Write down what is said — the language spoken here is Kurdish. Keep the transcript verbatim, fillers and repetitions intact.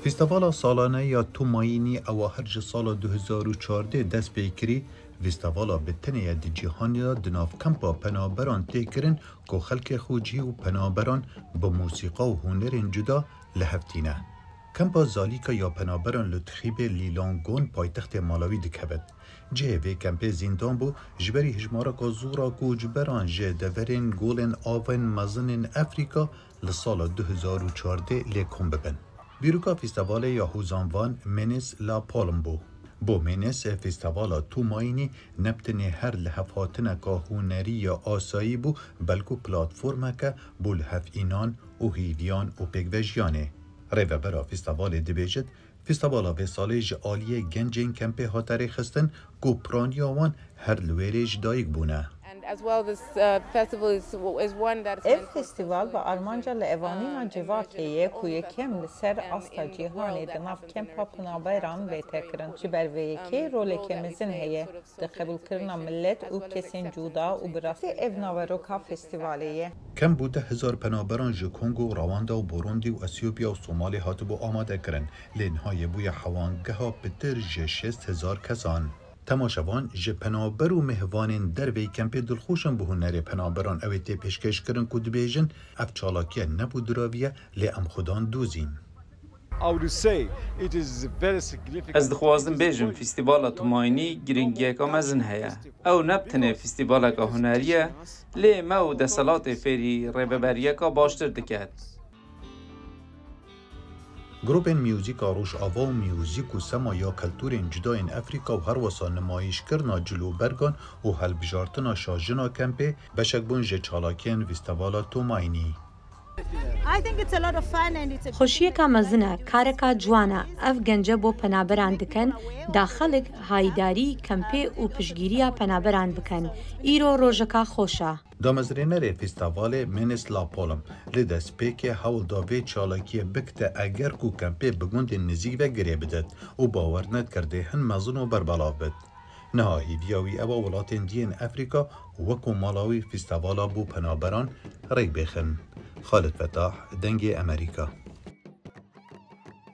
Fîstevala salane ya Tumayînî ewa her ji sala du hezar û çardeh dest pê kirî. Fîstevala bi tenê ye di cîhanê de di nav kempa penaberan tê kirin ku xelkê xwecihî û penaberan bi mûsîqa û hunerên cuda li hev tîne. Kempa Zalîka ya penaberan li Tixîbê Lîlangon paytextê Malawî dikevit. Cihê vê kempê zîndan bû, ji berî hijmareka zûra koçberan ji deverên golên avên mezin ên Efrîka li sala du hezar û çardeh lê kom bibin. Bîroka fîstevalê ya Hûzanvan Menes La Palm bû. Bo Menes, fîstevala Tumayînî ne bi tenê her lihevhatineka hunerî ya asayî bû, belku platformeke bo lihevînan û hêviyan û pêkvejiyanê. Rêvebera fîstevalê dibêjit, fîstevala vê salê ji aliyê gencên kempê hate rêxistin ku piraniya wan her li wêrê ji dayik bûne. And as well, this uh, festival is, is one that is Ev meant for festival bi armanca li evanîna civakê ye ku yekem li ser asta cîhanê di nav kempa penaberan bête kirin. Ji ber vê yekê roleke mezin heye di qebûlkirina milet û kesên cuda û bi rastî ev naveroka festivalê ye. Kembû deh hezar penaberan ji Kongo, Rwanda û Burundi û Ethiopya û Somalê hatibû amade kirin, lê niha yê bûye hewangeha pitir ji şêst hezar kesan. Temaşevan ji penaber û mêvanên derveyî kempê dilxweş in bi hunerê penaberan ew ê tê pêşkêşkirin ku dibêjin, ev çalakiye ne bo diraviye, lê em xwedan dozîn. I would say it is very significant. Ez dixwazim bêjim, fîstîvala Tumayînî giringiyeka mezin heye. Ew ne bi tenê fîstîvaleka hunerî ye, lê me û deselatê fêrî rêveberiyeka baştir diket. Grûpên muzîka Rojava û muzîk û sema ya kulturên cuda yên Efrîka û herwesa nimayîşkirina cilûbergan û hilbijartina şajina kempê beşek bûn ji çalakiyên fîstevala Tumayînî. I think it's a lot of fun and it's a Xweşiyeka mezin e, kareka ciwan e. Ev gence bo penaberan dikin, da xelk haydarî kempê û piştgiriya penaberan bikin. Îro rojeka xweş e. Damezrênerê fîstevalê Menes La Palm li destpêkê hewl da vê çalakiyê bikite eger ku kempê bi gundên nizîk ve girê bidit û bawer nedikir dê hin mezin û berbelav bit. Niha hêviya wî ew e welatên diyên Efrîka weko Malawî fîstevala bo penaberan rêk bêxin. Xalid Fetah, Dengê Emerîka.